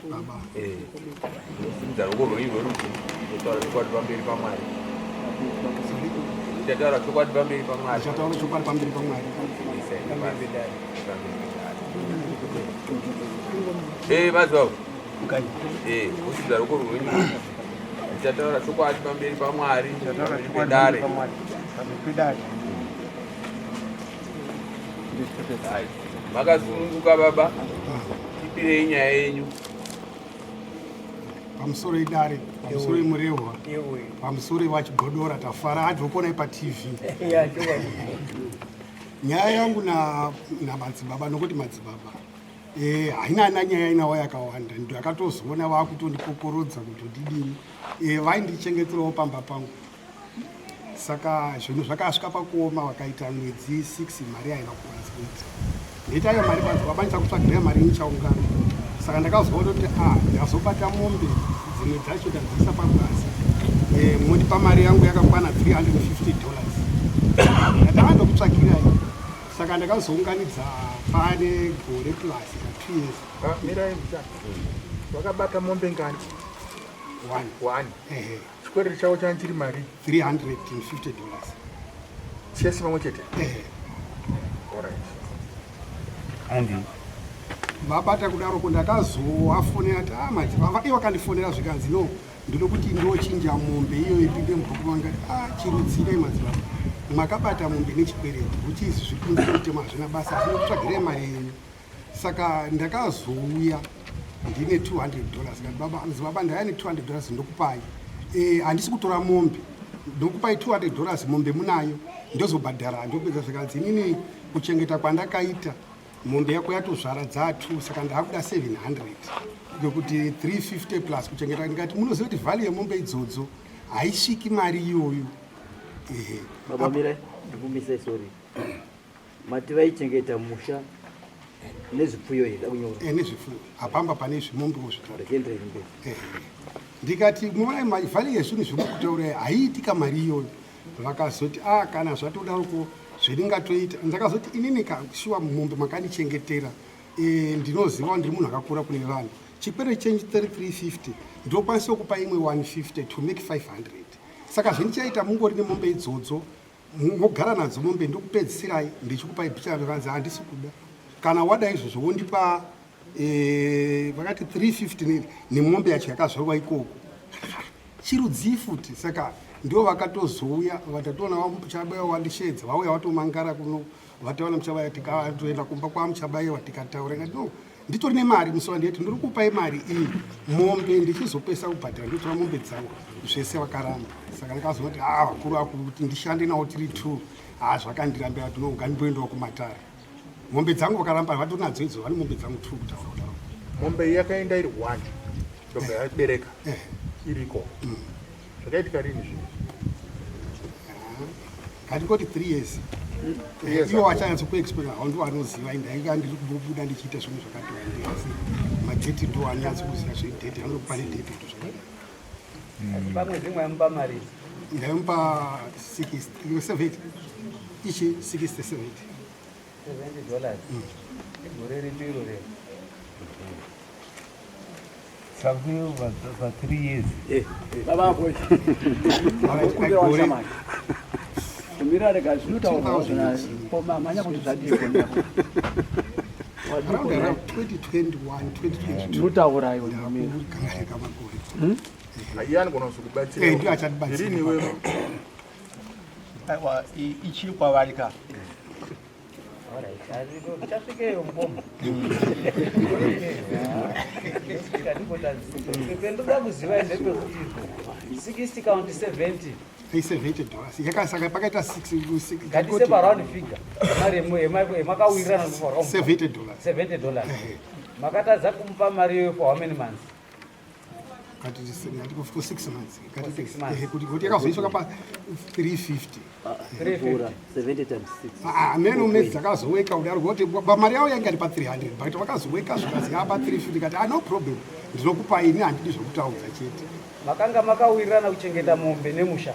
Baba. Eh. Munosimudza ruoko rwenyu rwerudyi motaura chokwadi pamberi paMwari. Ndichataura chokwadi pamberi paMwari. Ndichataura chokwadi pamberi paMwari. Eh, madzibaba. Eh, musimudza ruoko rwenyu. Ndichataura chokwadi pamberi paMwari. Pamberi pedare. Pamberi pedare. Makasununguka baba. Tipirei nyaya yenyu. Pamusoro idare, pamusoro imurehwa, pamusoro iwachigodora tafara adzokuonai paTV. Nyaya yangu namadzibaba nokuti madzibaba eh, haina ana nyaya inawo yakawanda ndo yakatozoona vakutondikokorodza kuti ndidini eh, vaindichengeterawo pamba pangu Saka zvinhu zvakasvika pakuoma vakaita mwedzi 6 mari haina kukwanisa kuita. Ndaita iyo mari panzi baba ndichakutsvagirai mari nichaungana. Saka ndakazwa kuti ah ndazobata mombe dzimwe dzacho ndadziisa pabasa. Eh mondipa mari yangu yakakwana $350. Ndatanga ndokutsvagirai. Saka ndakazounganidza pane gore plus ka 2 years. Ah, mirai mchana. Wakabata mombe ngani? One. One. Ehe. Chikwereti chavo changa chiri mari $350. Chese pamwe chete? Eh. Alright. Andy. Vabata kudaro ko ndakazovafonera kuti ah madzibaba ivo vakandifonera zvikanzi no ndinoda kuti ndochinja mombe iyo ipinde mubhuku mangu ndikati ah chirudzirei madzibaba makabata mombe nechikwereti which is zviri kunze kwemutemo hazvina basa asi ndokutsvagirai mari yenyu Saka ndakazouya ndine $200 ndikati baba anzi baba ndauya ne $200 ndokupai eh, handisi kutora mombe ndokupai $200 mombe munayo ndozobhadhara ndopedza zvikanzi inini kuchengeta kwandakaita mombe yako yatozvara dzatu saka ndaakuda 700 ngekuti 350 plus kuchengeta ndikati munoziva kuti value yemombe idzodzo haisviki mari iyoyo ehe Baba mirai ndikumise sorry. Mati vaichengeta musha nezvipfuyo here kunyora? Eh, nezvipfuyo. Hapamba pane zvimombewo zvitatu. Rekenderei mberi. Eh. Ndikati muona vhali yezvinhu zviri kutaura haiiti kamari iyoyo. Vakazoti ah kana zvatodaro ko zvendingatoita. Ndakazoti inini ka shuwa mombe makandichengetera. Eh, ndinoziva ndiri munhu akakura kune vanhu. Chikwereti chenyu 3350 ndokwanisa kupa imwe 150 to make 500. Saka zvendichaita mungori nemombe idzodzo Mogara nadzo mombe ndokupedzisirai ndichikupai bhicha zvakanzi handisi kuda kana wada izvozvo wondipa eh, vakati 350 nemombe yacho yakazvarwa ikoko chirudzii futi saka ndivo vakatozouya vatatoona vamuchabaiwa wandisheedza vauya vatomangara kuno vataona muchabaiwa tikatoenda kumba kwamuchabaiwa tikataura ikati no nditori nemari musi wandiyeti ndiri kupai mari iyi mombe ndichizopesa kubhadhara ndotora mombe dzangu zvese vakaramba saka ndakazoona kuti haa vakuru vakuru kuti ndishande nawo tiri two haa zvakandirambira kuti no ngandimboendawo kumatare mombe dzangu vakaramba vatori nadzo idzo vane mombe dzangu two kutaura kudaro mombe iyi yakaenda iri one ndobva yabereka eh. iriko Zvakaitika rini zvinhu? Ngatingoti 3 years. Iwo vachanyatso kuexplain hao ndiwo anoziva ndainga ndiri kubuda ndichiita zvinhu zvakati wandei asi madheti ndiwo anonyatso kuziva zvedheti anokupa nedheti kuti zvakadai. Asi pamwedzi mwaimupa mari? Ndaimupa 60 70 ichi 60 70. 70 dollars. Igore ripi iro rero? Sakuyo pa 3 years. Eh, baba apo. Kumira rega zvinotaurwa zvona koma manya kuti zvadii kona. Around around 2021 2022. Zvinotaura iwe ndamira. Kangarika makore. Hmm? Iye anogona kuzokubatsira. Eh, ndiye achatibatsira. Rini wewe? Aiwa ichiri kwavari ka. Tichasvikeyo mukoma. Ndoda kuziva ndepekuti 60 count 70. 70 dollars. Yakasaka pakaita 6 Ngatise pa round figure. Mari yemakawirirana 70 dollars. 70 dollars. Makatadza kumupa mari iyoyo for how many months? For 6 months. Kuti yakazoiswa pa 350. Ameno medzi dzakazoweka kudaro kuti mari yavo yainga iri pa 300 but vakazoweka zvikazi yapa 350 kati ah no problem ndinokupa ini handidi zvekutaudza chete. Makanga makawirirana kuchengeta mombe nemusha.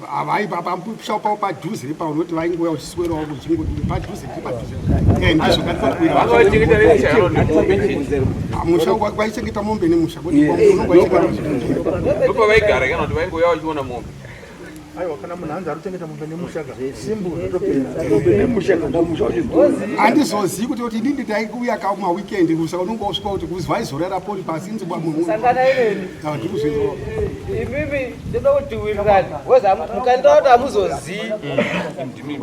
Havaipa pamusha pavo padhuze ipapo nokuti vaingouya uchiswerawo kuchingodii padhuze ndi padhuze. Eh, ndizvo Vanga vaichengeta nemusha kana kuti mombe chete? Musha waichengeta mombe nemusha kuti unonga waichengeta. Ndopavaigara kana kuti vaingouya vachiona mombe? Aiwa, kana munhu anzi ari kuchengeta mombe nemusha ka, simbu zvotopera. Mombe nemusha kana musha uchidzora. Handizozivi kuti inini ndaikuuya ka maweekend, saka unonga usvika kuti kuzi vaizorera pori pasi inzi munhu. Sangana ineni. Ndikuzvinzwa. Imimi ndoda kuti wirirani woza mukanditora kuti hamuzozii.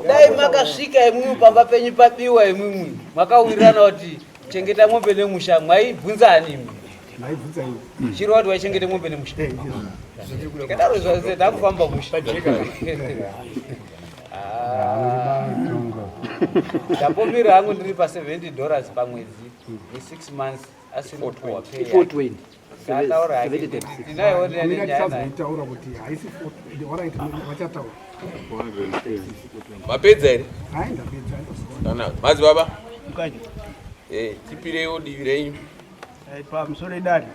Dai makasvika imwimwi pamba penyu pabiwa, imwimwi makawirirana kuti chengeta mombe nemusha, mwaibvunzani imwi? Maibvunza iwe. Chiro wati waichengete mombe nemusha. Eh, ndizvo. Tikadaro zvase takufamba musha. Ah. Ndapomira hangu ndiri pa70 dollars pamwedzi ne6 months asiri kupuhwa pay yake. 420. Ngataura hake. 70 times 6. Ndinayo Mira, nyaya naye. tisazoitaura kuti haisi alright, vachataura. Mapedza here? Hai, ndapedza. Kana madzibaba. Mukanya. Tipireiwo divi renyu. Pamusoro idari,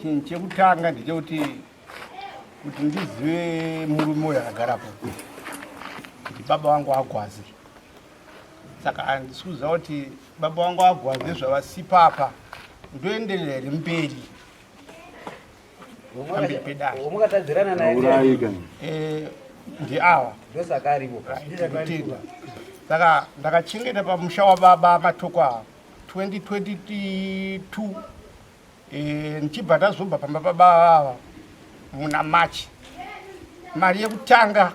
chinhu chekutanga ndechekuti kuti ndizive murume uyu akagarapo kuti baba vangu agwazi, saka handisi kuziva kuti baba vangu agwazi zvavasipa apa ndoenderera here mberi pamberi pedare. Wamukatadzirana naye? Ndiava. Ndosaka aripo. Ndinotenda. Saka ndakachengeta pamusha wababa Matoko ava 2022, ndichibva ndazobva pamba pababa ava muna March. Mari yekutanga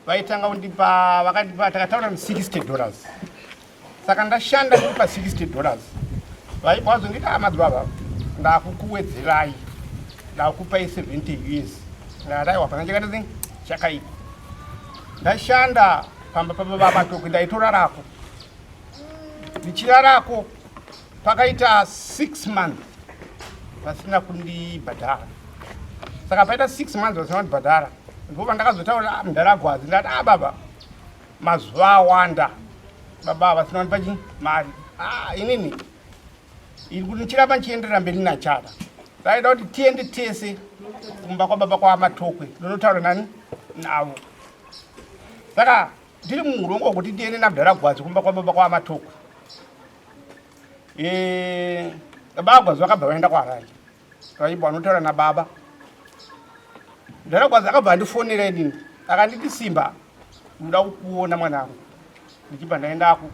vaitanga kundipa, vakandipa, takataura ni60 dollars. Saka ndashanda ndiri pa60 dollars, vaibva vazonditi, "Ah, madzibaba, ndakukuwedzerai, ndakupai 70 US." Ndakati, "Aiwa, pana chakati chakaipa." Ndashanda pamba pababa Matokwe, ndaitorarako, ndichirarako pakaita 6 months vasina kundibhadhara. Saka paita 6 months vasina kundibhadhara, ndipo pandakazotaura, "Ah, mundaragwazi." Ndati, "A baba, mazuva awanda baba vasina kundipa chi mari. Ah, inini iri kuti ndichiramba ndichienderera mberi nachara, ndaida kuti tiende tese kumba kwababa kwaMatokwe, ndonotaura nani navo." Saka ndiri muurongwa hwekuti ndiende namudharagwazi kumba kwababa kwaMatokwe, baba Agwazi vakabva vaenda kuHarare, vaibva vanotaura nababa. Mudharagwazi akabva andifonera inini, akanditi, "Simba, ndoda kukuona mwanangu." Ndichibva ndaendako,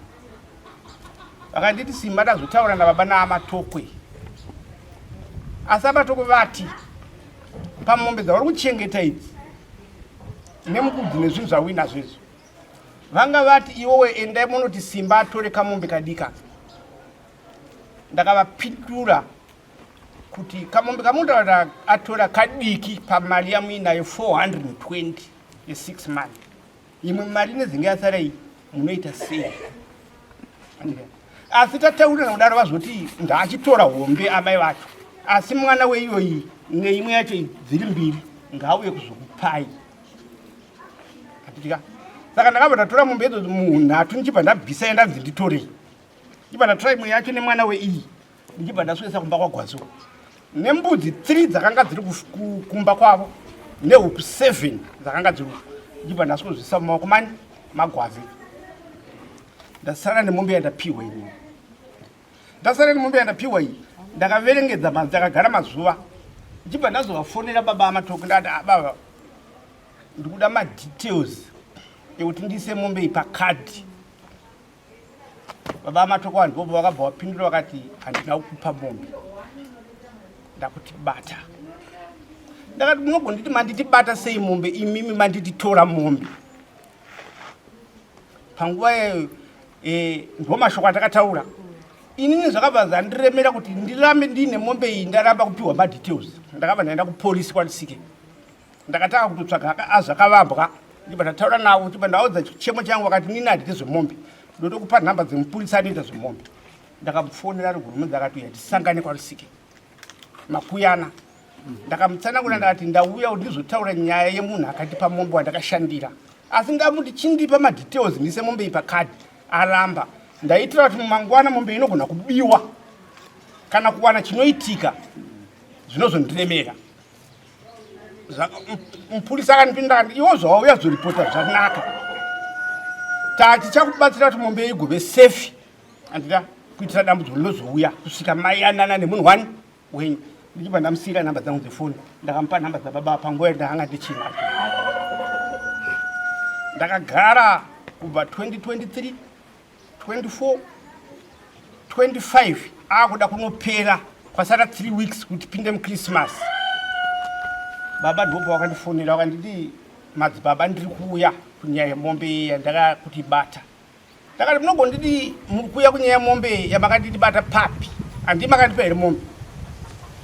akanditi, "Simba, ndazotaura nababa naaMatokwe, asi aMatokwe vati pamombe dzauri kuchengeta idzi nemukudzi nezvinhu zvauinazvo izvo, vanga vati iwowe endai munoti Simba atore kamombe kadika." Ndakavapindura kuti kamombe kamunotaura atora kadiki pamari yamuinayo 420 ye6 month, imwe mari inezenge yasara iyi munoita sei? Asi tataurira kudaro, vazoti ndaachitora hombe amai vacho, asi mwana weiyoyi neimwe yacho dziri mbiri ngauye kuzokupai. Atitika saka ndakabva ndatora mombe idzodzo munhatu, ndichibva ndabvisa yandanzi nditorei, ndichibva ndatora imwe yacho nemwana weiyi, ndichibva ndaswesa kumba kwaGwazo nembudzi 3 dzakanga dziri kumba kwavo nehuku 7 dzakanga dziri, ndichibva ndaswozvisa mumaoko mani maGwazi. Ndasara nemombe yandapiwa inini. Ndasara nemombe yandapiwa iyi, ndakaverengedza, ndakagara mazuva, ndichibva ndazovafonera baba aMatoko. Ndati, "Ah, baba, ndikuda madetails ekuti ndiise mombe iyi pakadhi." Baba aMatoko vanhu vobo vakabva vapindura vakati, "Handina kukupa mombe, ndakuti bata." Ndakati, "Munogonditi manditi bata sei mombe imimi manditi tora mombe?" Panguva iyoyo ndo mashoko atakataura inini. Zvakabva zvandiremera kuti ndirambe ndiine mombe iyi, ndaramba kupiwa madetails. Ndakabva ndaenda kupolisi kwaLusike, ndakatanga kutotsvaga azvakavambwa, ndibva ndataura navo, ndibva ndaudza chichemo changu. Vakati, "Nini handiti zvemombe, ndotokupa nhamba dzemupurisa anoita zvemombe." Ndakamufonera rigurumedza, akati, "Uya tisangane kwaLusike makuyana." Ndakamutsanangura, ndakati, "Ndauya kuti ndizotaura nyaya yemunhu akatipa mombe wandakashandira, asi ndamuti chindipa madetails ndise mombe iyi pakadhi, aramba. Ndaitira kuti mangwana mombe inogona kubiwa kana kuwana chinoitika zvinozondiremera." Mupurisa akandipinda akati iwo zvawauya zoripota zvanaka, tatichakubatsira kuti mombe igove safe, andida kuitira dambudziko rinozouya kusvika maiyanana nemunhu wani wenyu. Ndichibva ndamusiyira nhamba dzangu dzefoni, ndakamupa nhamba dzababa panguva yandakanga ndichinadzo. Ndakagara kubva 2023, 24, 25, akuda kunopera, kwasara 3 weeks kuti pinde muChristmas. Baba ndopa wakandifonera wakanditi, madzibaba, ndiri kuuya kunyaya yemombe yandakakuti bata. Ndakati, munogondidi muri kuuya kunyaya yemombe yamakanditi bata papi? Handii makandipa here mombe?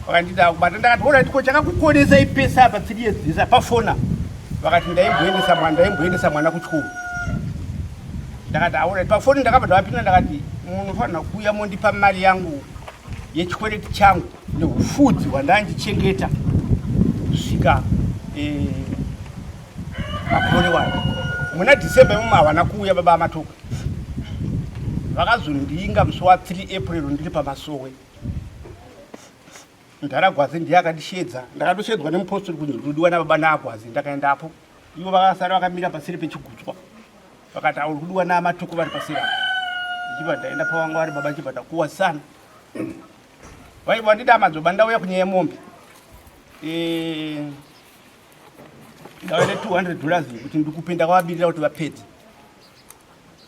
Vakandida kubata. Ndakati, orit, ko chakakukonesa ipesa apa 3 years dzese pafona? Vakati, ndaimboendesa mwana, ndaimboendesa mwana kuchikoro. Ndakati, aorit, pafoni ndakabva ndavapinda. Ndakati, munofanira kuuya mondipa mari yangu yechikwereti changu neufudzi hwandandichengeta kusvika makore wani. Muna December imomo havana kuuya baba amatokwe. Vakazondinga musi wa3 April ndiri pamasowe. Ndaragwazi ndiye akandishedza. Ndakatoshedzwa nemupostori kunzi ndodiwa nababa naagwazi. Ndakaendapo, ivo vakasara vakamira paseri pechigutswa. Vakati, auri kudiwa naamatoko, vari paseri apo. Ndichibva ndaenda pavanga vari baba, ndichibva ndakuwa sana. Vaiva vandida madzoba, ndauya kunyaya yemombe. Ndauya ne200 dollars kuti ndikupe, ndakavabirira kuti vapedze.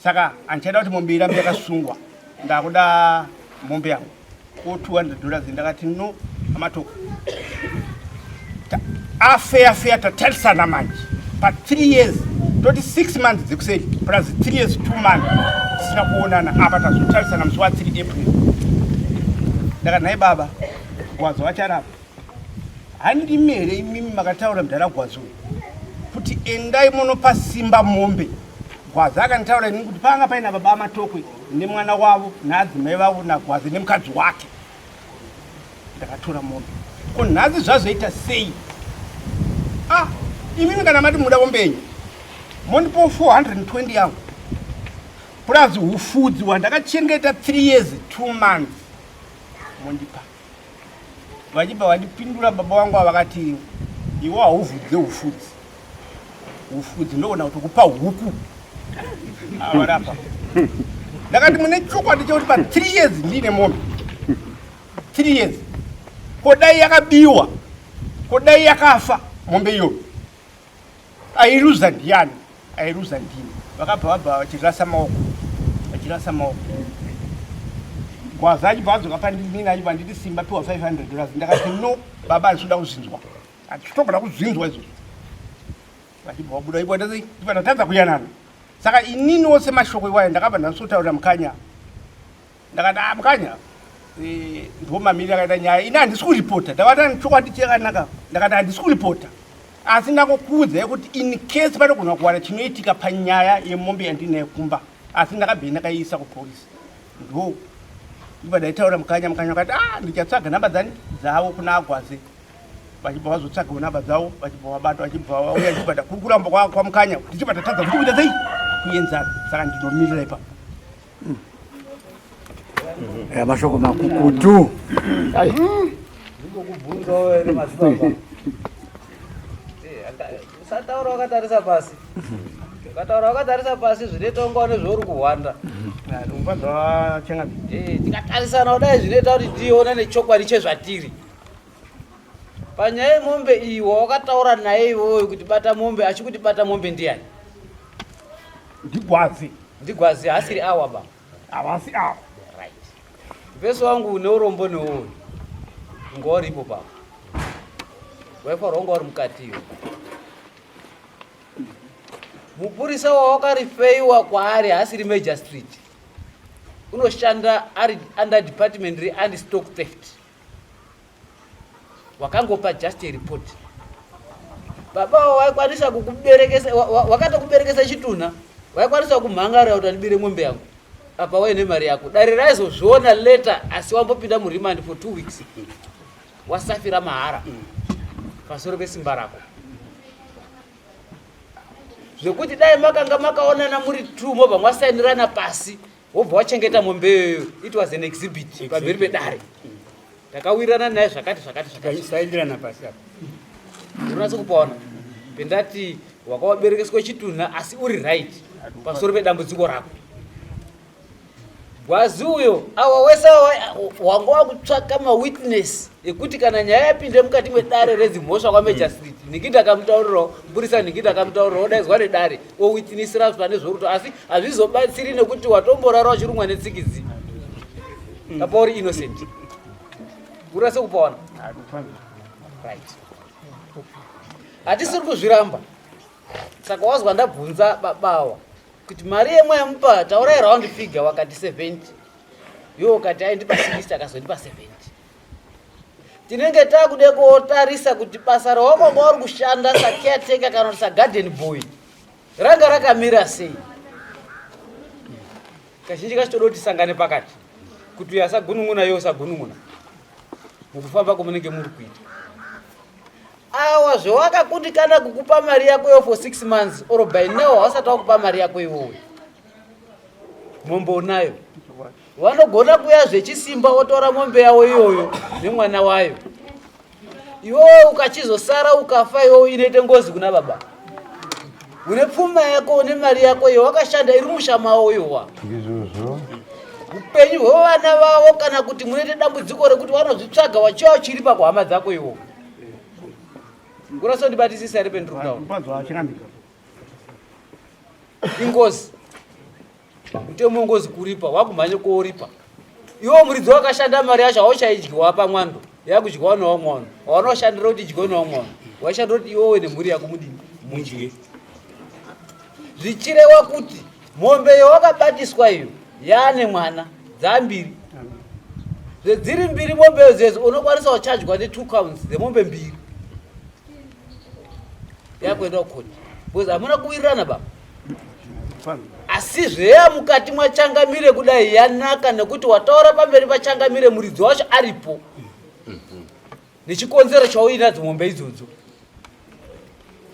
Saka handichaida kuti mombe irambe yakasungwa, ndakuda mombe yangu ko 200 dollars. Ndakati, no, amatoko, afeya feya, tatarisana manje pa3 years, toti 6 months dzekuseri plus 3 years 2 months tisina kuonana. Apa tazotarisana musi wa3 April. Ndakati, nhai baba, gwazo vacharapa, handimi here imimi makataura mudhara gwazo kuti endai munopa simba mombe? Gwazi akanditaura inini kuti panga paina baba amatokwe nemwana wavo naadzimai vavo nagwazi nemukadzi wake, ndakatora mombe. Ko nhasi zvazoita sei? Ah, imimi kana mati muda mombe yenyu, mondipo 420 yangu plus ufudzi hwandakachengeta 3 years 2 months mondipa. Vachibva vandipindura baba vangu ava, vakati, iwe hauvhudze ufudzi, ufudzi ndoona kuti kupa huku avarapa. Ndakati, mune chokwadi chekuti pa3 years ndiine mombe 3 years? Kodai yakabiwa, kodai yakafa mombe iyoyo, airuza ndiani? Airuza ndini. Vakabva vabva vachirasa maoko, vachirasa maoko. Gwaza achibva adzoka pandinini, achibva nditi, simba, piwa 500 dollars. Ndakati, no baba, handisi kuzvinzwa, hatitogona kuzvinzwa izvozvo. Vachibva vabuda ipo, ndibva ndatadza kuyanana. Saka ininiwo semashoko iwayo ndakabva ndasotaurira mukanya. Ndakati, ah, mukanya, ndo mamiri akaita nyaya ini, handisi kuripota. Ndakati, chokwadi chakanaka, ndakati handisi kuripota, asi ndangokuudzai kuti in case panogona kuwana chinoitika panyaya yemombe yandinayo kumba, asi ndakabve ndakaiisa kupolisi. Ndo ndibva ndaitaura mukanya. Mukanya akati, ah, ndichatsvaga namba dzani dzavo kuna agwaze. Vachibva vazotsvagawo namba dzavo, vachibva vabatwa, vachibva vauya, ndichibva ndakurukura kwamukanya, tichibva tatadza kuti kuita sei kuenzana. Saka ndinomirira ipapo. Mashoko makukutu. Ndingokubvunzawo here madzibaba? Usataura wakatarisa pasi. Ukataura wakatarisa pasi zvinoita unga une zvauri kuhwanda. Tikatarisana kudai zvinoita kuti tione nechokwadi chezvatiri. Panyaya yemombe iyi, wawakataura naye iwoyo kuti bata mombe, achikuti bata mombe ndiani? Ndigwazi. Ndigwazi haasiri awa ba. Havasi awa. Right. Mveso wangu une urombo neuyu. Unga uripo papa. Waifanirwa unga uri mukati iwe. Mupurisa wawakarifeiwa kwaari haasiri Major Street. Unoshanda ari under department re stock theft. Wakangopa just a report. Baba waikwanisa kukuberekesa, wakatokuberekesa chitunha, waikwanisa kumhangarira kuti andibire mombe yangu. Apa waine mari yako. Dare raizozviona later, asi wambopinda muremand for 2 weeks. Wasafira mahara pasoro pesimba rako. Zvekuti dai makanga makaonana muri two, mobva mwasainirana pasi, wobva wachengeta mombe iyoyo, it was an exhibit pamberi pedare, takawirirana naye zvakati zvakati zvakati. Saindirana pasi apa. Unonatsa kupaona pendati wakawaberekeswa chitunha asi uri right pamusoro pedambudziko rako. Gwazi uyo awa wese wanga wakutsvaka mawitness ekuti kana nyaya yapinde mukati mwedare redzimhosva kwamajor street nhingi ndakamutaurirawo mupurisa nhingi ndakamutaurirawo odaidzwa nedare owitnessira pane zvoruto asi hazvizobatsiri nekuti watomborara uchirumwa netsikidzi apa uri innocent urase kupawana right hatisiri kuzviramba saka wazwa ndabvunza babawa kuti mari yemwe yamupa taurai round figure wakati 70 iwo ukati aindipa 60 akazondipa 70 tinenge takude kotarisa kuti basa rawakanga uri kushanda sacaretaker kana kuti sagarden boy ranga rakamira sei kazhinji kacho toda kuti tisangane pakati kuti uyo asagunun'una iwe usagunun'una mukufamba kwamunenge muri kuita awa zvewakakundikana kukupa mari yako iyo for six months or by now hausati wakupa mari yako iwowe mombe unayo vanogona kuya zvechisimba wotora mombe yavo iyoyo nemwana wayo iwowe ukachizosara ukafa iwowe inoite ngozi kuna baba une pfuma yako une mari yako iyo wakashanda iri musha mawo iyowa ndizvozvo upenyu hwevana vavo kana kuti munoite dambudziko rekuti vanozvitsvaga wachiva uchiripa kuhama dzako iwo kurasondibatisisa here pendiri kutaura ingozi mutemo wengozi kuripa wakumhanya kooripa iwo muridzi wakashanda mari yacho hauchaidyiwa pamwando yakudyiwa newamwe vanhu waunoshandira kuti idyiwe newamwe vanhu waishandira kuti iwowe nemhuri yako mudini mudye zvichirewa kuti mombe iyo wakabatiswa iyo yaane mwana dzambiri zvedziri mbiri mombe idzedzo unokwanisa kuchajwa ne2 counts dzemombe mbiri yakuenda kukoti because hamuna kuwirirana baba asi zveya mukati mwachangamire kudai yanaka nekuti wataura pamberi pachangamire muridzi wacho aripo nechikonzero chauinadzo mombe idzodzo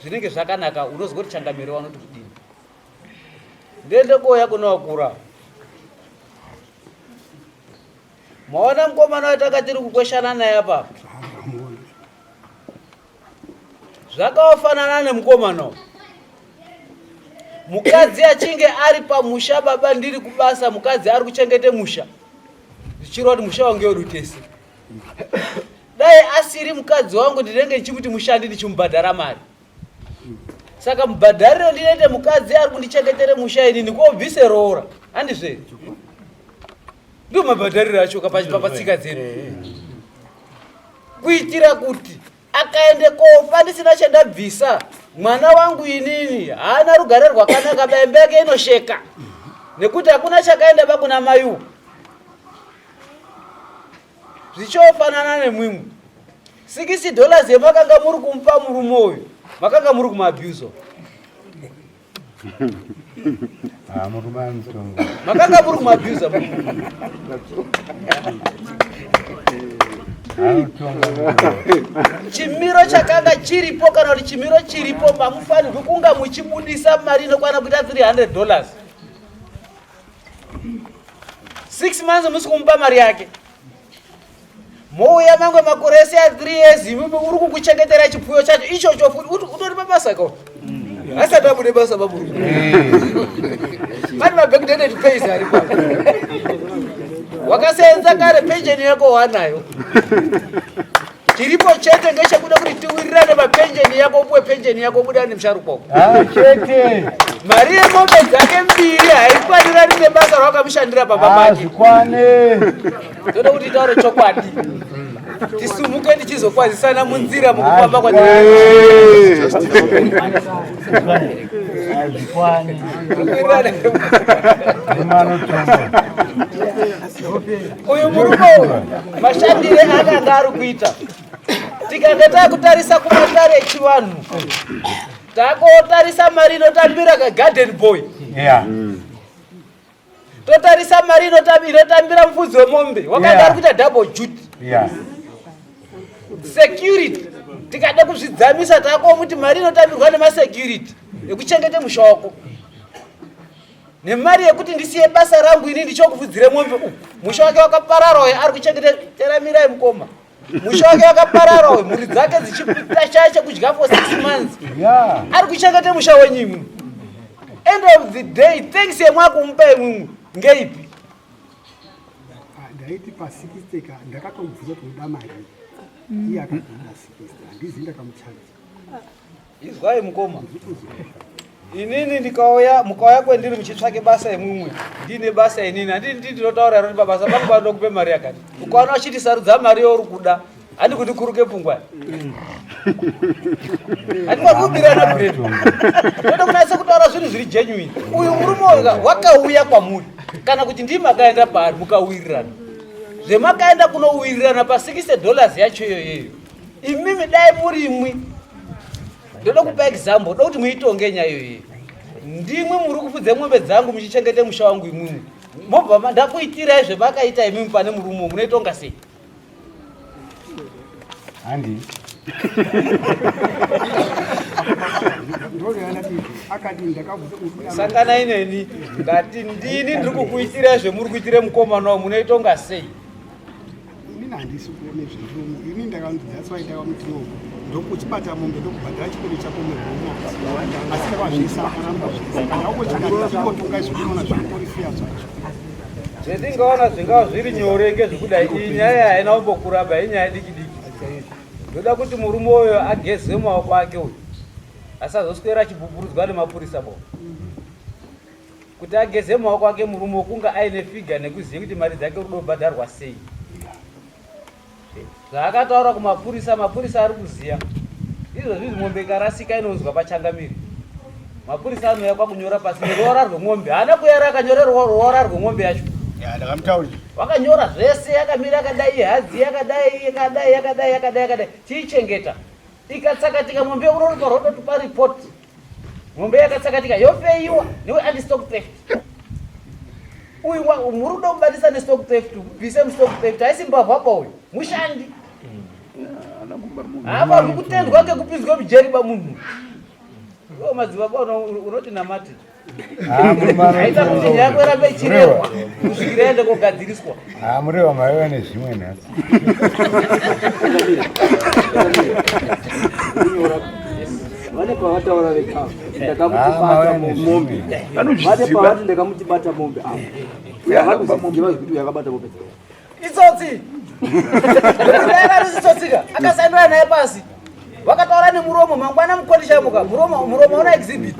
zvinenge zvakanaka unozwa kuti changamire vanoti kudini ndiende kouya kune wakura maona mukomana watanga tiri kukweshana naye apa zvakaofanana nemukomana uyu mukadzi achinge ari pamusha baba ndiri kubasa mukadzi ari kuchengete musha zvichireva kuti musha wangu wedu tese dai asiri mukadzi wangu ndinenge ndichimuti mushandi ndichimubhadhara mari saka mubhadhariro ndinoite mukadzi ari kundichengetere musha inini kobvise roora handizve ndiwo mabhadhariro acho patsika dzedu kuitira kuti akaende kofa ndisina chandabvisa mwana wangu inini haana rugare rwakanaka baimba yake inosheka nekuti hakuna chakaenda bakuna mai zvichofanana nemwimwe 60 dollars yemakanga muri kumupa murume uyu makanga muri kumaabuse Ah, murume anotonga. Makanga muri kumaabuse Anotonga. Chimiro chakanga chiripo kana kuti chimiro chiripo mamufanirwi kunga muchibudisa mari inokwana kuita 300 dollars. 6 months musi kumupa mari yake. Mouya mamwe makore ese ya 3 years imimi uri kukuchengetera chipfuyo chacho ichocho futi utori pabasa ko asati abude basa baburu pane mabackdated pays aripo wakasenza kare pension yako wanayo chiripo chete ngechekuda kuti tiwirirane papenjeni yako upuwe penjeni yako ubuda nemusharukwa ah, chete mari yemombe dzake mbiri haikwanirani nebasa rawakamushandira baba ah, pake zvikwane toda kuti taure chokwadi tisumuke tichizokwazisana munzira mukufamba kwa uyu murume uyu mashandire akanga ari kuita tikanga takutarisa kumatare echivanhu takotarisa mari inotambira kagarden boy yeah. totarisa mari inotambira mufudzi wemombe wakanga ari kuita double duty yeah. security tikada kuzvidzamisa takomuti mari inotambirwa nemasecurity ekuchengete musha wako nemari yekuti ndisiye basa rangu ini ndichokufudzire mombe uku musha wake wakaparara uyo ari kuchengete teramirai mukoma. Musha wake wakaparara uyu, mhuri dzake dzichitashaya chekudya for 6 months. Ari kuchengeta musha wenyu imwi. End of the day, thanks yemwakumupa imwimwi ngeipi? Ah, ndaiti pa 60 ka ndakatomubvunza kuti unoda mari iye akati unoda 60 handizi ndakamuchaja. Izwai mukoma, inini ndikauya mukauya kwendiri muchitsvake basa imwimwe, ndine basa inini, handii ndii ndinotaura here kuti pabasa pangu panoda kupe mari yakati. Ukaona uchiti sarudza mari yauri kuda, handi kuti kuruke pfungwa. Handikakubirana bread. Ndoda kunatsa kutaura zvinhu zviri genuine. Uyu murume uyu wakauya kwamuri kana kuti ndii makaenda paari mukawirirana. Zvemakaenda kunowirirana pa 60 dollars yacho iyoyeyo. Imimi dai muri imwi ndoda kupa example ndoda kuti muitonge nyaya iyoyi ndimwi muri kufudze mombe dzangu muchichengete musha wangu imwimwi mobva ndakuitirai zvemakaita imimi pane murume munoitonga sei handi sanganai neni ndati ndini ndiri kukuitirai zvemuri kuitire mukomana wa munoitonga sei Inini handisi kuone zvendiromo ini ndakanzi that's why ndakamuti no ndokuchibata mombe ndokubhadhara chikoro chako muhomwe asi ndakazviisa akaramba zvese kana wakochikandingotonga izvo ndinoona zvitori feya zvacho zvendingaona zvingava zviri nyore ngezvekudai iyi nyaya haina kumbokuramba inyaya diki diki ndoda kuti murume uyo ageze maoko ake uyu asazoswera achibuburudzwa nemapurisa bo Kuti ageze maoko ake murume wokunga aine figure nekuziva kuti mari dzake rudo bhadharwa sei. Zvaakataura kumapurisa, mapurisa ari kuziva. Izvozvi izvi mombe ikarasika inounzwa pachangamire. Mapurisa anouya kwakunyora pasi neruora rwemombe. Haana kuuya akanyora ruora rwemombe yacho. Ya, ndakamutaurira. Wakanyora zvese yakamira yakadai, hadzi yakadai, yakadai, yakadai, yakadai, yakadai. Chiichengeta. Ikatsakatika mombe unorupa rwototupa report. Mombe yakatsakatika yofeiwa newe anti stock theft. Uyu muri kuda kubatisa nestock theft, bvise mustock theft, haisi mbavha pa uyu, mushandi. Haafanirwi kutendwa ngekupinzwa mujeri ba munhu. Iwe madzibaba unoti namati. Aita kuti nyaya yako irambe ichirehwa kusvikira yaenda kogadziriswa. Ah, murewa maiva nezvimwe nhasi. Vane pavataura vega ndakamuti bata mombe. Vane pavati ndakamuti bata mombe ava. Vanozviziva zvekuti uyu akabata mombe dzavo. Itsotsi. Itsotsi akasainira naye pasi. Wakataura nemuromo mangwana mukondishamuka muromo muromo una exhibit.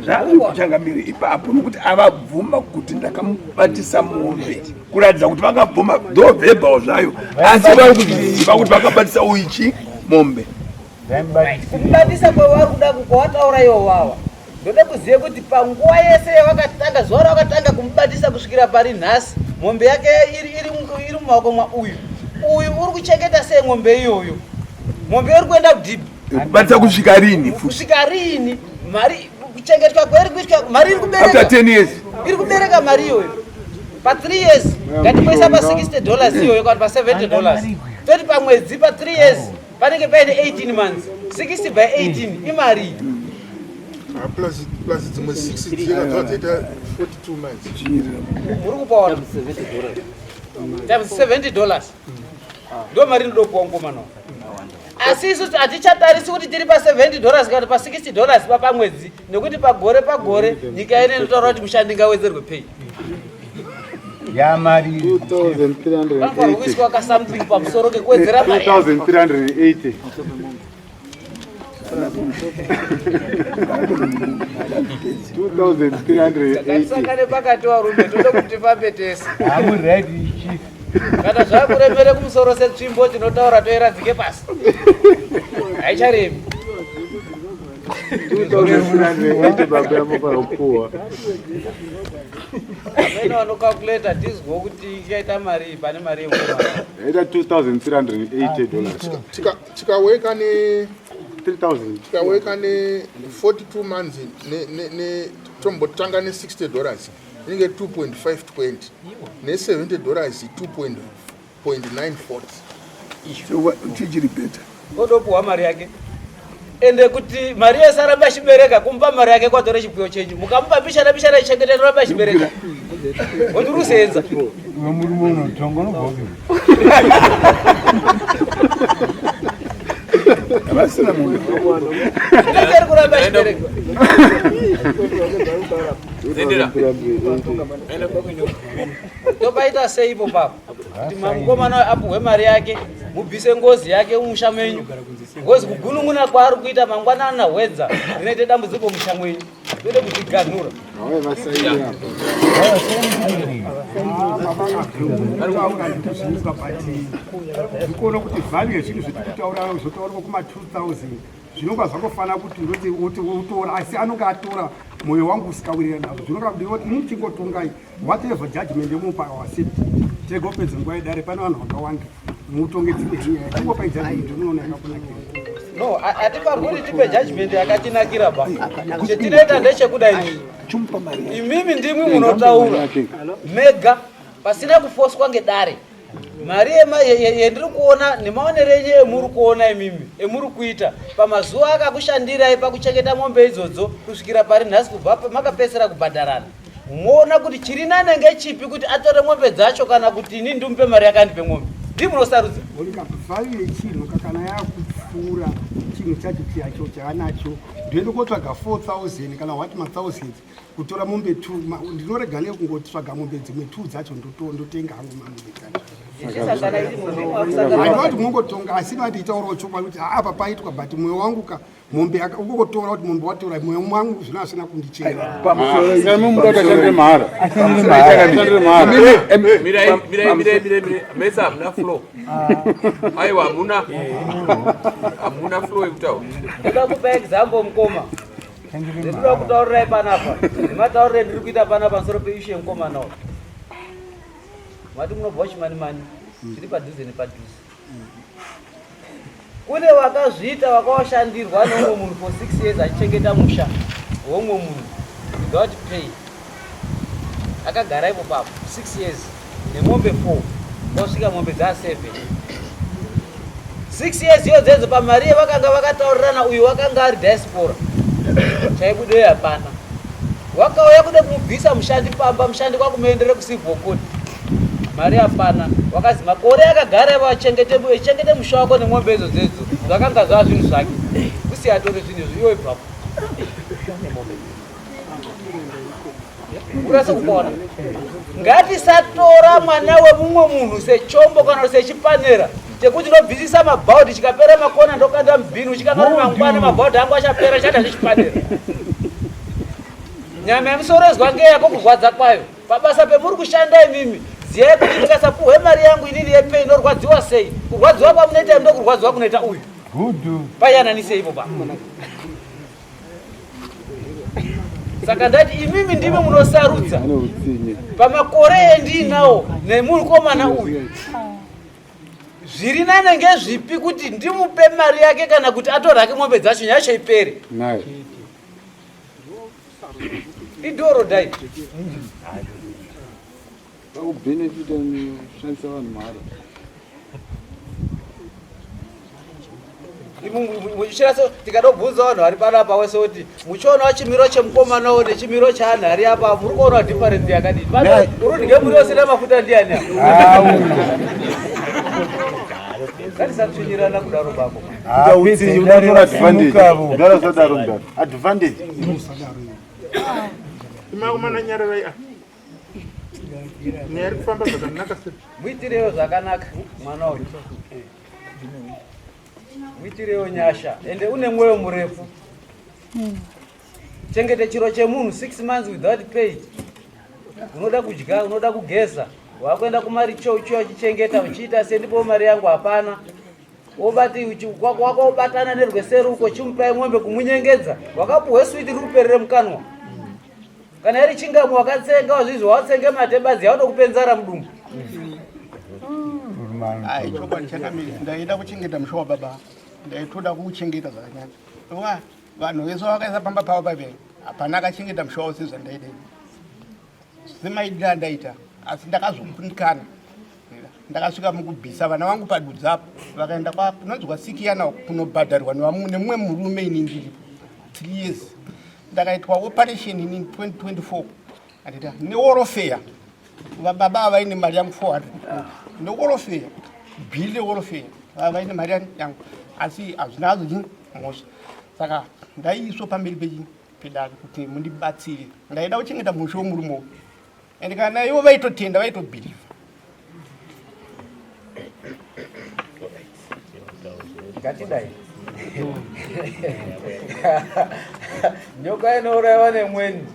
Zvazvi kuchangamire ipapo nokuti avabvuma kuti ndakamubatisa mombe kuratidza kuti vakabvuma though verbal zvayo asi vari kuzviziva kuti vakabatisa uichi mombe. Kumubatisa kwavari kuda kwawataura iwo wawa ndoda kuziva kuti panguva yese yavakatanga zuva ravakatanga kumubatisa kusvikira pari nhasi mombe yake iri mumaoko mwa uyu uyu uri kuchengeta sei mombe iyoyo mombe iri kuenda kudhibhi kubatisa kusvika rini kusvika rini mari kuchengetwa kwairi kuitwa mari iri kubereka after 10 years iri kubereka mari iyoyo pa 3 years ngatimboisa pa 60 dollars iyoyo kana pa 70 dollars toti pamwedzi pa 3 years panenge paine 18 months 60 by 18 imari ah, plus plus dzimwe 6 dziyeka dzava dzaita 42 months muri kupaona times 70 dollars ndo mari inodopuwa mukomana asi isu hatichatarisi kuti tiri pa 70 dollars kana pa 60 dollars pa pamwedzi nekuti pagore pagore nyika ino inotaura kuti mushandi ngawedzerwe pay yamari 2380 kuiswa ka something pamusoro kekuwedzera mari 2380 Ngatisangane pakati varume toda kuti tifambe tese. I'm ready chief. Kana zvakuremere kumusoro setsvimbo tinotaura toiradzike pasi. Haicharemi. 2380 baba yamofanira kupuwa. Amene vanocalculata tizwe kuti ikaita mari pane mari yemukomana. Yaita 2380 dollars. Tikaweka ne 3000. Tikaweka ne 42 months ne ne ne tombotanga ne 60 dollars inenge 2.520 ne 70 dollars 2.940. Chichiri better. Odopuwa mari yake. Ende kuti mari yese arambe achibereka kumupa mari yake kwatore chipfuyo chenyu. Mukamupa bishana bishana ichengetera arambe achibereka. Woti uri kusenza. Iwe murume unotonga unobva Havasina mombe. Inenge iri kuramba ichiberekwa. Topaita sei ipo papo? Kuti mukomana apuhwe mari yake, mubvise ngozi yake mumusha menyu. Ngozi kugunun'una kwaari kuita mangwanana hwedza rinoita dambudziko musha mwenyu. Tode kuzviganhura. Ndikuona kuti value yezvinhu zvetiri kutaura zvotaurwa kuma 2000 zvinonga zvangofanira kuti ndoti uti utora asi anonga atora mwoyo wangu usikawirirana nazvo zvinonga ndinoti muchingotongai whatever judgment yemupa accept tegopedza nguva yedare pane vanhu vakawanda mutonge dzimwe nyaya tingopai judgment munoona yakakunakira. No, hatifanirwi kuti tipe judgment yakatinakira ba. Chetinoita ndechekudai. Imimi ndimwi munotaura mega pasina kufoswa ngedare. Mari yendiri kuona nemaonero enyu emuri kuona imimi emuri kuita pamazuva akakushandirai pakuchengeta mombe idzodzo kusvikira pari nhasi kubva makapedzisira kubhadharana. Moona kuti chiri nane ngechipi kuti atore mombe dzacho kana kuti ini ndimupe mari yakandipe mombe. Ndimi munosarudza. Monica, value yechinhu kana yakupfuura chinhu chacho chacho chaanacho ndoende kotsvaga 4000 kana what mathousands kutora mombe two ndinorega nekungotsvaga mombe dzimwe two dzacho ndotenga hangu mamombe dzacho. Handinoti mungotonga asi vandiitaurawo chokwadi kuti apa paitwa but mwoyo wangu ka mombe ungotora kuti mombe watora mwoyo mwangu zvino asina kundichena. Mahara. Mirai, mirai, mirai, mirai, mirai. Mesa hamuna flow. Aiwa hamuna. Hamuna flow yekutaura. Ndoda kupa example mukoma. Ndinoda kutaurirai panapa. Nemataurire ndiri kuita panapa pamusoro peishu yemukomana uyu. Mati munobva kuchimanimani. Zviri padhuze nepadhuze. Kune vakazviita vakawashandirwa neumwe munhu for 6 years achichengeta musha weumwe munhu without pay. Akagara ipo papo 6 years nemombe 4 kwasvika mombe dzaa 7. 6 years iyo dzedzo pamari yevakanga vakataurirana uyu wakanga ari diaspora chaibudeyo hapana. Wakauya kuda kumubvisa mushandi pamba mushandi kwakumuendere kucivil court mari hapana. Wakazi makore akagara ivo achengete echengete musha wako nemombe idzo dzedzo zvakanga zvava zvinhu zvake kusiya atore zvinhu izvo iwe ibvapo urase kupona. Ngatisatora mwana wemumwe munhu sechombo kana sechipanera chekuti ndobvisisa mabhaudhi chikapera makona ndokanda mubhini uchikanga kuti mangwana mabhaudhi angu achapera chada zvechipanera. Nyama yemusoro izwa ngeyako kurwadza kwayo. Pabasa pemuri kushanda imimi ziyai kuti ndikasapuhwe mari yangu inini yepei ndorwadziwa sei. Kurwadziwa kwamunoita imi ndokurwadziwa kunoita uyu. Payananisei ipo pa. Saka ndati imimi ndimi munosarudza pamakore endiinawo nemukomana uyu zviri nane ngezvipi kuti ndimupe mari yake kana kuti atore hake mombe dzacho nyaya yacho ipere. Idoro dai. Vakubenefita kushandisa vanhu mahara. Muchiraso tikadobvunza vanhu vari panapa wese kuti muchionawo chimiro chemukomanawo nechimiro cheanhu ari apa muri kuonawo difference yakadini? Pano urudye muri usina mafuta ndiani apa? Ngatisatsvinyirana kudaro bako. Advantage. Imakomana nyararai ah. Nyaya iri kufamba zvakanaka sei? Muitirewo zvakanaka mwana uyu. Muitirewo nyasha ende une mwoyo murefu. Chengete chiro chemunhu 6 months without pay. Unoda kudya, unoda kugeza, wakuenda kumaricho uchiya uchichengeta uchiita sendipo mari yangu hapana. Wobati wakaobatana nerweseri uko chimupai mombe kumunyengedza wakapuhwe switi riri kuperere mukanwa. Kana iri chingamu wakatsenga wazvizwa watsenge mate badzi yakutokupe nzara mudumbu. Ai chokwadi chakamira ndaida kuchengeta musha wababa ndaitoda kuuchengeta zvakanyanya. Wa vanhu vese vakaisa pamba pavo paive hapana akachengeta musha wavo sezvandaida ini. Semaidira andaita asi ndakazokundikana. Ndakasvika mukubvisa vana vangu padudzi apo vakaenda kunonzi kwasikiyana kunobhadharwa nemumwe murume ini ndiripo 3 years. Ndakaitwa operation ini 2024. Andita neworofeya vababa ava vaine mari yangu 400 neworofeya bhili reworofeya vava vaine mari yangu asi hazvina hazvo chii mhosva saka ndaiiswa pamberi pechii pedare kuti mundibatsire ndaida kuchengeta mushe wemurume uyu and kana ivo vaitotenda vaitobhilivha Ngatidai. Nyoka inourayiwa nemweni.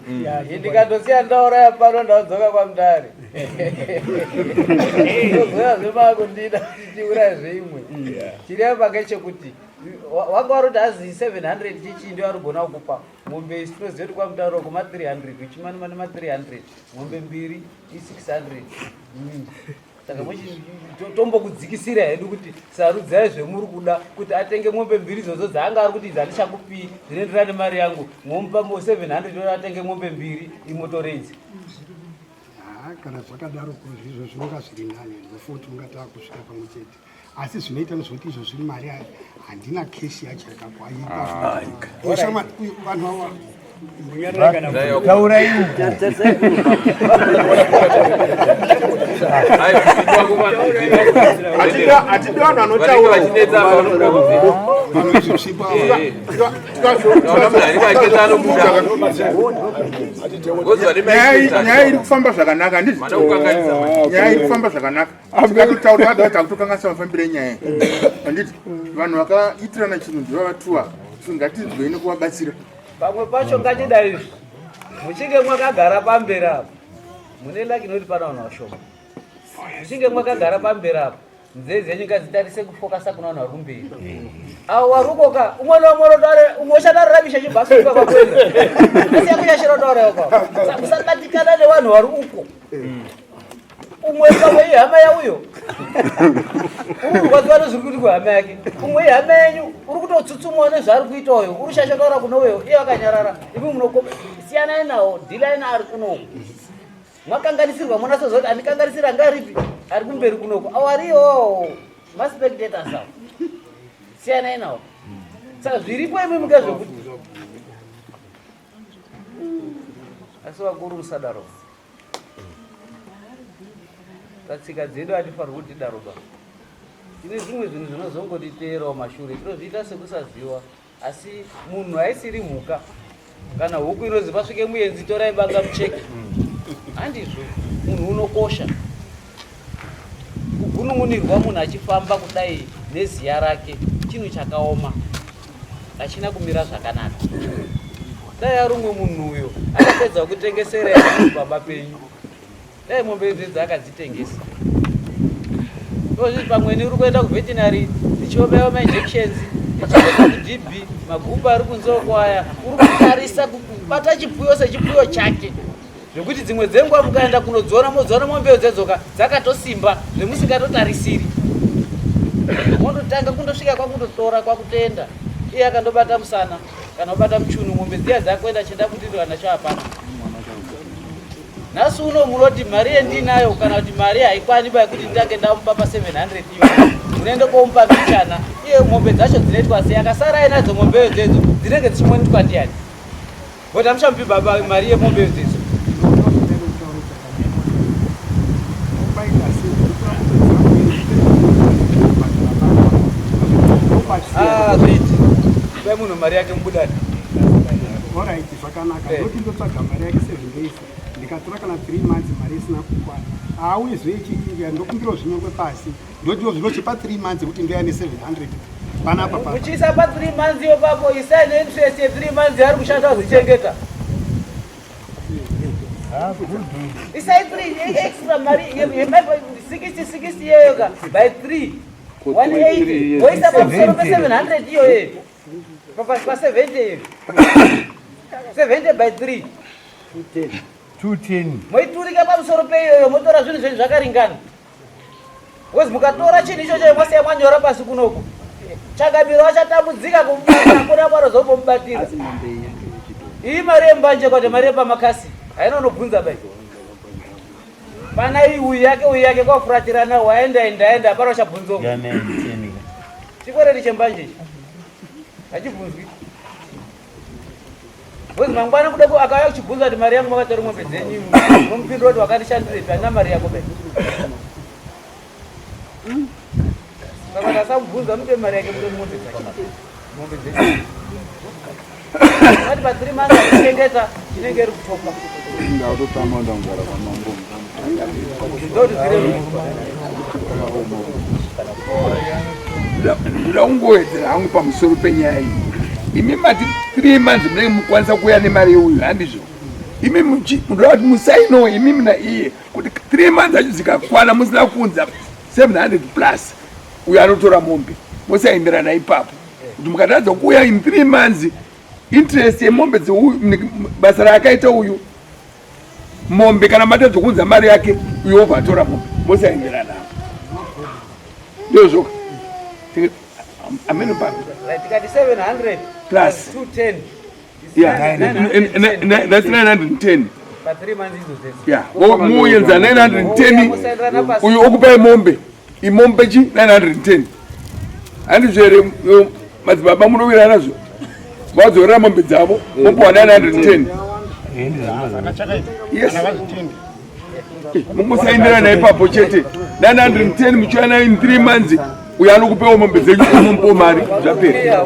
Ndikatosiya ndauraya pano ndadzoka kwamudare. Ndozoya zvemaakundida kuti tiuraye zveimwe. Chiri apa ngechekuti wanga wari kuti hazi 700 chichii ndiyo arigona kukupa mombe isi tinoziva kuti kwamutauro kuma 300 uchimanima nema 300 mombe mbiri i600 mm. saka tombokudzikisira hedu kuti sarudzai zvemuri kuda kuti atenge mombe mbiri idzodzo dzaanga ari kuti idzi handichakupii zvinoenderana nemari yangu momupa 700 ora atenge mombe mbiri imotore idzi kana zvakadaro ko zvizvo zvinonga zviri nani ndofunga kuti unga taakusvika pamwe chete asi zvinoita nezvekuti izvo zviri mari handina keshi yacho yakakwavanhu ava Taurai Hatidi vanhu vanotaura. Nyaya iri kufamba zvakanaka handizvo? Nyaya iri kufamba zvakanaka. Tikatotaura otherwise takutokanganisa mafambiro enyaya. Handiti vanhu vakaitirana chinhu ndiva vatuwa. Ngatinzwei nekuvabatsira. Pamwe pacho ngatidai izvi. Muchinge mwakagara pamberi apo. Mune lucky nekuti pana vanhu vashoma. Muchinge mwakagara pamberi apo. Nzee dzenyu ngadzitarise kufokasa kuna vanhu vari kumberi. Avo vari ukoka umwe naumwe unotare umwe uchatararamisha chibhasuka kwakwenda. Asi yakunyashira utaura uko. Musabatikana nevanhu vari uko. Umwe pamwe ihama yauyo. Uri kurwadziwa nezviri kuitika kuhama yake. Umwe ihama yenyu uri kutotsutsumwa nezvaari kuita uyo. Uri kushasha kune uyo iye akanyarara. Imi munokopa siyanai nawo dhilai naari kunoku. Makanganisirwa monasoziva kuti andikanganisira anga aripi ari kumberi kunoko awo ariyo maspectators awo siyanai nawo saka zviripo imi mungezvekuti asi vakuru musadaro patsika dzedu hatifanirwi kuti tidaro ba tine zvimwe zvinhu zvinozongotiteerawo mashure tinozviita sekusaziva asi munhu haisiri mhuka kana huku inozi pasvike muenzi torai banga mucheke handizvo munhu unokosha kugunun'unirwa munhu achifamba kudai neziya rake chinhu chakaoma hachina kumira zvakanaka dai arumwe munhu uyo akapedza kutengesera baba penyu Dai mombe idzi dzakadzitengesa. Tozviti pamweni uri kuenda kuveterinary dzichiobaiwa mainjections dzichienda kudb magupa ari kunze uko aya uri kutarisa kubata chipfuyo sechipfuyo chake zvekuti dzimwe dzenguva mukaenda kunodziona modziona mombe dzedzoka dzakatosimba zvemusingatotarisiri mondotanga kundosvika kwakundotora kwakutenda iye akandobata musana kana kubata muchunu mombe dziya dzakuenda chienda kuti nacho hapana Nhasi uno munoti mari yendinayo kana kuti mari haikwani ba yekuti nditange ndamupa pa 700 iyo. Munoenda komupa mbichana iye mombe dzacho dzinoitwa sei akasara ainadzo mombe idzodzo dzinenge dzichimonitwa ndiani? But amuchamupi baba mari yemombe idzodzo. Ah, zviiti. Ipai munhu mari yake mubudani. Alright, zvakanaka. Ndoti ndotsvaga mari yake 7 days. Ndikatora kana 3 months mari isina kukwana. Haauyi zve ndokumbirawo zvinyokwe pasi. Ndotiwo zvinochipa 3 months kuti ndoya ne 700. Panapa pa. Uchiisa pa 3 months iyo papo isai ne interest ye 3 months yaari kushanda kuzichengeta. Isai 3 extra mari ye 60 60 iyoyo ka by 3 180 woisa pamusoro pe 700 iyoyo. Pa 70 iyo. 70 by 3 210 moiturika pamusoro peiyoyo motora zvinhu zvenyu zvakaringana because mukatora chinhu ichocho mosiya mwanyora pasi kunoku changamiro achatambudzika kumubata hakuna kwanozomubatira iyi mari yembanje kwete mari yepamakasi haina unobvunza bai pana iyi uyu yake uyu yake kwafuratirana waenda enda enda hapana uchabvunzwa chikwereti chembanje ichi hachibvunzwi. Because mangwana kuda ku akauya kuchibvunza kuti mari yangu makatora mombe dzenyu imwi. Unomupindura kuti wakandishandirepi handina mari yako be. Saka ndasamubvunza mupe mari yake mupe mombe dzake. Mombe dzenyu. Vati pa 3 months akuchengeta inenge iri kutopa. Ndakutotama ndangara kwamambo. Ndoti zvireruke. Ndoda kungowedzera hangu pamusoro penyaya iyi. Imi mati 3 months munenge mukwanisa kuuya nemari yeuyu handizvo? Imi munoda kuti musainowo imimi naiye kuti 3 months acho dzikakwana musina kuunza 700 plus uyo anotora mombe mosaindirana ipapo kuti mukatadza kuuya in 3 months interest yemombe dzeuyu basa raakaita uyu mombe kana matadza kuunza mari yake uyo obva atora mombe mosaenderana ndozvoka ameno pa tikati 700 plus 210 yeah that's 910 pa 3 months idzo dzese yeah muyenza 910 uyu okupai mombe imombe chi 910 handizvo here madzibaba munowirana nazvo vadzorera mombe dzavo mopiwa 910 yes mungosaindirana ipapo chete 910 muchiuya nayo in 3 months uyo anokupewo mombe dzenyu unomupawo mari zvapera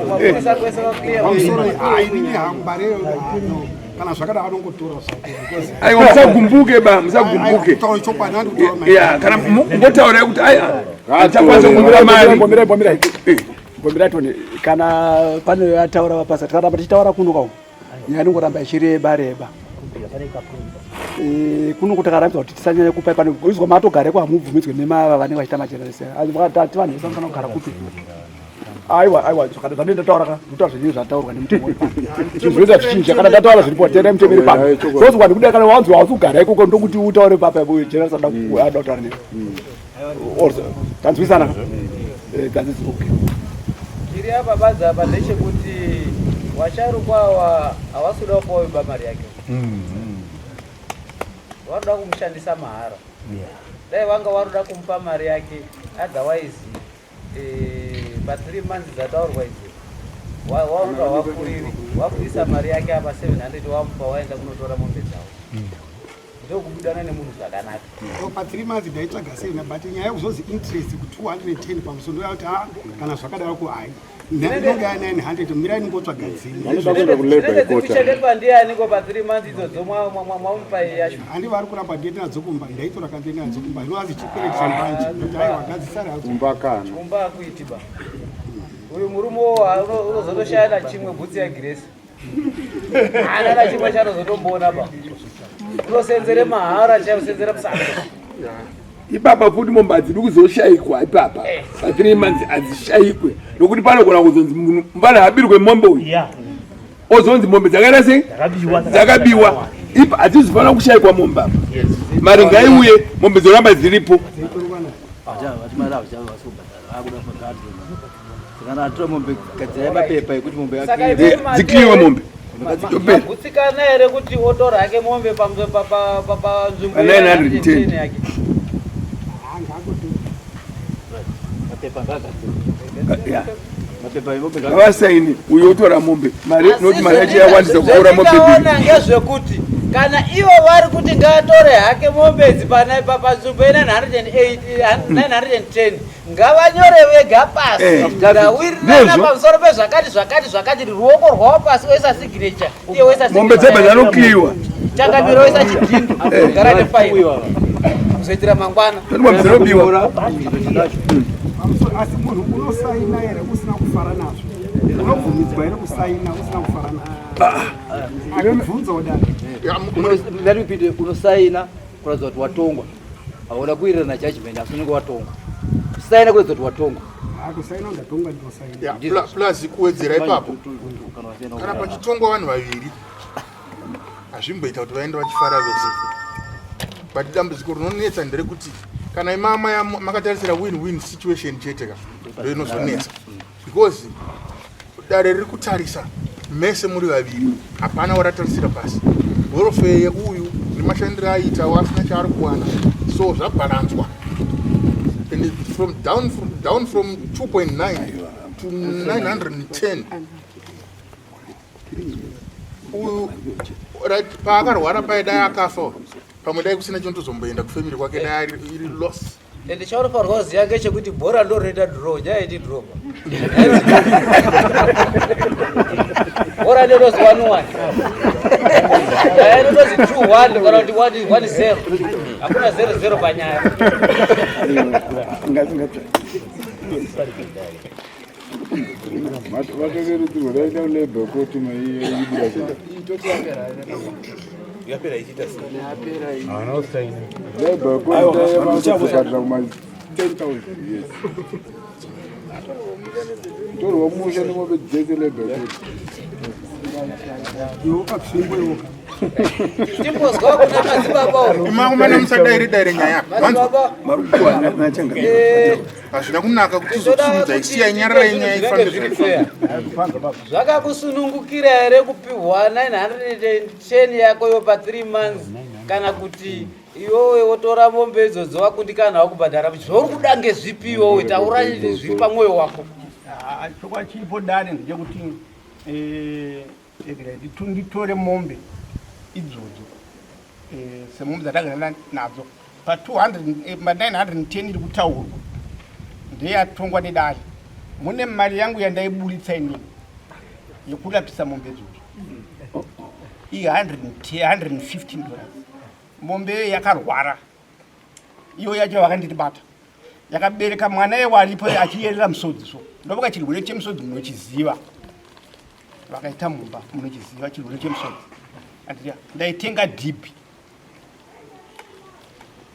kana zvakada anongotora zvake aiwa musagumbuke ba musagumbuke ya kana ngotaurai kuti aya achakwanisa kumbira mari Gombira tone kana pane ataura vapasa tikaramba tichitaura kuno kauko nyaya inongoramba ichireba reba. Eh, kuno kuti takarambidza kuti tisanyanya kupa pano izwa matogara iko hamubvumidzwe nemava vanenge vachiita majerese ati vanhu vese vanofanira kugara kupi aiwa aiwa zvakada zvandii ndataura ka nditaura zvenyu zvataurwa nemutemo zvinoita zvichinja kana ndataura zviripo tenda mutemo iri pano sozwa ndikuda kana wanzi hausi kugara ikoko ndokuti utaure papa jerese ada kutaura newe also tanzwisana eh, tanzwisana okay chiri apa badza apa ndechekuti washarukwa awa hawasi kuda kupawo imba mari yake mm-hmm. waruda kumushandisa mahara dai wanga waruda kumupa mari yake otherwise eh, pa three months dzataurwa idzo waruda wakuriri wabvisa mari yake apa 700 wamupa waenda kunotora mombe dzavo mm. ndokubudana nemunhu zvakanaka so pa 3 months ndaitsvaga sei but nyaya yekuzozi interest ku 210 pamusoro ndoya kuti ah kana zvakadaro ko hai ndinenge ya 900 mirai ndingotsvaga dzimwe ndiani ko pa 3 months idzodzo mwamupa yacho handi vari kuramba ndiende nadzo kumba ndaitora ka ndiende nadzo kumba zvino azi chikwereti chembanje ndokuti aiwa gadzisara kumba kana kumba akuiti ba uyu murume unozotoshaya nachimwe bhutsi yagresi Haana na chimwe chanozotomboona ba. Unosenzere mahara chausenzere musango. Ipapa futi mombe hadzidi kuzoshaikwa ipapa. Eh. Pa 3 months hadzishaikwe. Nokuti panogona kuzonzi munhu mfana abirwe mombe uyu. Yeah. Ozonzi mombe dzakaita sei? Dzakabiwa. Dzakabiwa. Ipa hadzizofanira kushaikwa mombe apa. Yes. Mari ngaiuye mombe dzoramba dziripo. Dzikliwe mombe gutsikana here kuti otora hake mombe panzvimbo 910 yake ngavasaini uyo otora mombe mari noti mari yacho yawandisa kupfuura mombe mbiri ngezvekuti kana ivo vari kuti ngaatore hake mombe idzi panzvimbo ye 910 ngavanyore vega pasi eh, ndawirirana pamusoro pezvakati zvakati zvakati ruoko rwavo pasi oisa signature iye oisa mombe dzebva dzanokliwa changamiro oisa chidhindo eh. gara nefairo kuzoitira mangwana dzinobiwa asi munhu unosaina here usina kufara nazvo unobvumidzwa here kusaina usina kufara nazvo ah. akibvunza udai unosaina kuratidza kuti watongwa hauna kuwirirana judgment asi unenge watongwa kusaina kuratidza kuti watongwa kusaina ndatongwa ndinosaina plus kuwedzera ipapo kana pachitongwa vanhu vaviri hazvimboita kuti vaende vachifara vese but dambudziko rinonetsa nderekuti kana imama makatarisira win win situation chete ka ndoinozonetsa because dare riri kutarisa mese muri vaviri hapana waratarisira pasi welfare yeuyu nemashandiro aiita asina chaari kuwana so zvabhalanzwa and from down from, down from 2.9 to 910 Uyu right paakarwara paye dai akafa pamwe dai kusina chinotozomboenda kufamily kwake dai iri loss. Ende chaunofanirwa kuziva ngechekuti bhora ndo rinoita draw, nyaya iti draw. Bhora ndo rinozi 1-1. Nyaya inotozi 2-1 kana kuti 1-0. Hakuna 0-0 panyaya. Vatorerutsirwa raita labor court maiibuda. Yapera ichiita sei? Haana kusaina. Labor court yavakubhadhara kuma 10,000 yes. Torwa musha nemombe dzese labor court. Iwoka tsvimbo iwoka. Timbozwa kuna madzibaba uyu. Imakumana musadaire daire nyaya. Madzibaba. Eh, Hazvina kunaka kuti uzotsumudza isiya nyararai nyaya ifambe zvaifamba. Zvakakusunungukira here kupihwa 910 yako yo pa 3 months kana kuti iwewe wotora mombe idzodzo wakundikana wakubhadhara zvauri kuda ngezvipi iwewe taura zviri pamwoyo wako. Ah, chokwadi chiripo dare ndechekuti eh, nditore mombe idzodzo eh, semombe dzatagara nadzo pa 910 eh, iri kutaurwa ndeyatongwa nedare mune mari yangu yandaiburitsa inini yekurapisa mombe idzodzo i 115 dollars mombe iyo yakarwara iyo yacho vakanditi bata yakabereka mwana iye waripo achiyerera musodzi so ndovoka chirwere chemusodzi munochiziva vakaita mumba munochiziva chirwere chemusodzi anditi ndaitenga dhipi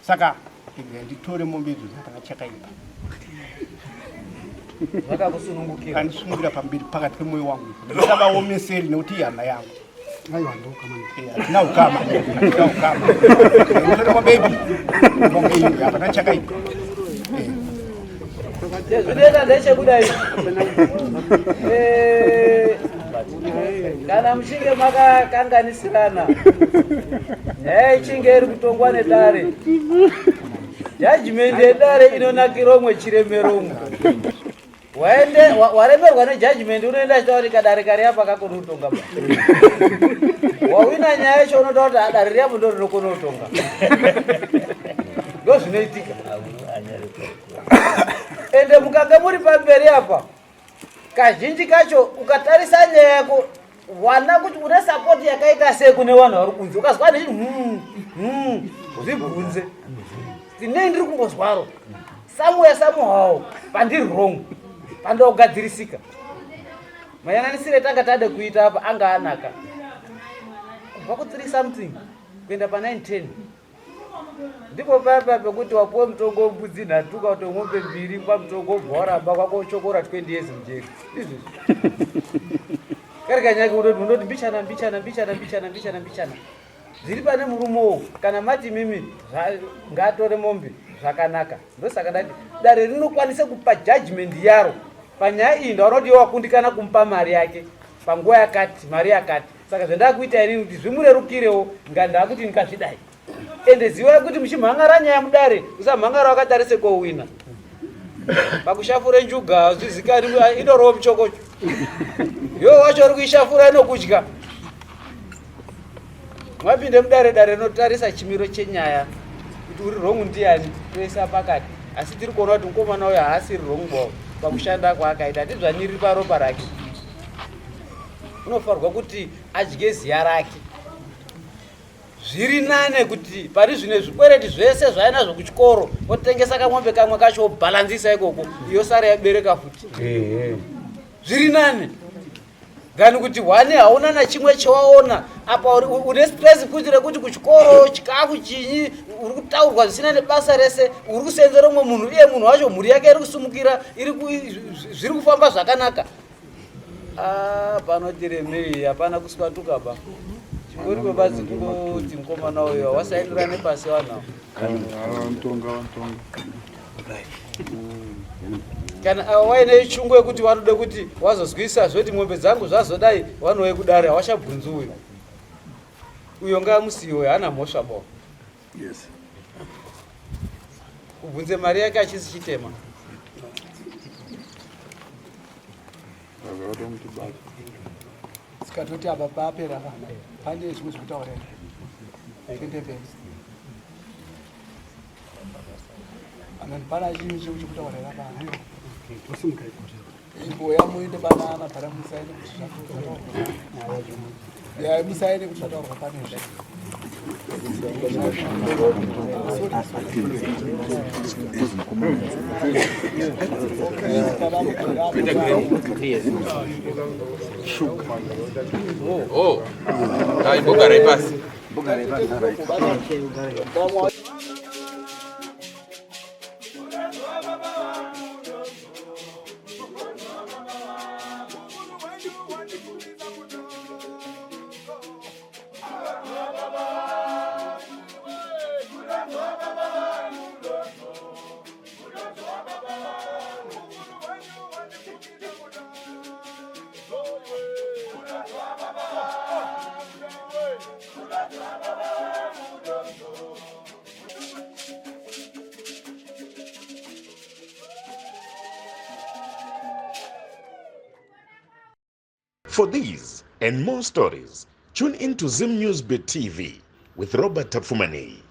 saka nditore mombe idzodzo hapana chakaipa vakakusunungukira andisunungira pamberi pakati pemwoyo wangu ndisavaomeseri nekuti ihama yangu aiwa ndoukama eh, hatina ukama hatina ukama nditore mombe ipi mombe iyi hapana chakaipa eh. Zvinoita ndechekudai eh, kana muchinge makakanganisirana nyaya ichinge iri kutongwa nedare judgment yedare inonakira umwe chiremero umwe waende waremerwa nejudgment unoenda achitaura kuti kadare kari apa kakona kutonga ba wawina nyaya yacho unotaura kuti adare riyapo ndo rinokona kutonga ndozvinoitika ende mukange muri pamberi apa kazhinji kacho ukatarisa nyaya yako wana kuti une sapoti yakaita sei kune vanhu vari kunze ukazwa ndichi hmm, hmm, zvibvunze tinei ndiri kungozwaro somewhere somehow pandiri wrong pandogadzirisika mayananisire tanga tade kuita apa anga anaka kubva ku 3 something kuenda pa 9 10 ndipo paya paya pekuti wapuwe mutongo wembudzi nhatu kana kuti wemombe mbiri pamutongo wobva waramba kwako uchokora 20 years mujeri izvozvo kari kanyaya kekutoti unoti mbichana mbichana mbichana mbichana mbichana mbichana zviri pane murume uwo kana mati mimi ngaatore mombe zvakanaka ndosaka ndati dare rinokwanisa kupa judgment yaro panyaya iyi ndaona kuti iye wakundikana kumupa mari yake panguva yakati mari yakati saka zvandakuita inini kuti zvimurerukirewo ngandakuti ndikazvidai ende zivai kuti muchimhan'ara nyaya mudare usamhan'ara wakatarise kowina pakushafura njuga zvizikanwi inorowo muchokocho yo wacho uri kuishafura inokudya mwapinde mudare dare rinotarisa chimiro chenyaya kuti uri wrong ndiani toisa pakati asi tiri kuona kuti mukomana uyo haasiri wrong bo pakushanda kwaakaita hatidzvanyiriri paropa rake unofanirwa kuti adye ziya rake zviri nane kuti pari zvino zvikwereti zvese zvainazvo kuchikoro otengesa kamombe kamwe kacho obhalanzisa ikoko iyo sara yabereka futi zviri nane than kuti hwani hauna nachimwe chawaona apa une stress futi rekuti kuchikoro chikafu chinyi uri kutaurwa zvisina nebasa rese uri kusenzera umwe munhu iye munhu wacho mhuri yake iri kusumukira zviri kufamba zvakanaka ah, panoti remei hapana kuswatuka ba chingori kwebazi kungoti mukomana uyo wasainira nepasi vanhu kana ava waine chungu yekuti vanoda kuti wazozwisa zvoti mombe dzangu zvazodai vanouye kudare hawachabvunzi uyo uyo ngaamusiwe haana mhosva bo yes kubvunze mari yake achisi chitema Tikatoti apa papera pa pane zvimwe zvekutaura here? Tiende mberi. Anani pana chinhu chekutaura here apa? Imboya muende pana mabhara musaine kuti zvataurwa. Ya musaine kuti zvataurwa pane izvi. Oh, hai, mbogarai pasi. For these and more stories, tune in to Zim News Bit TV with Robert Tafumani.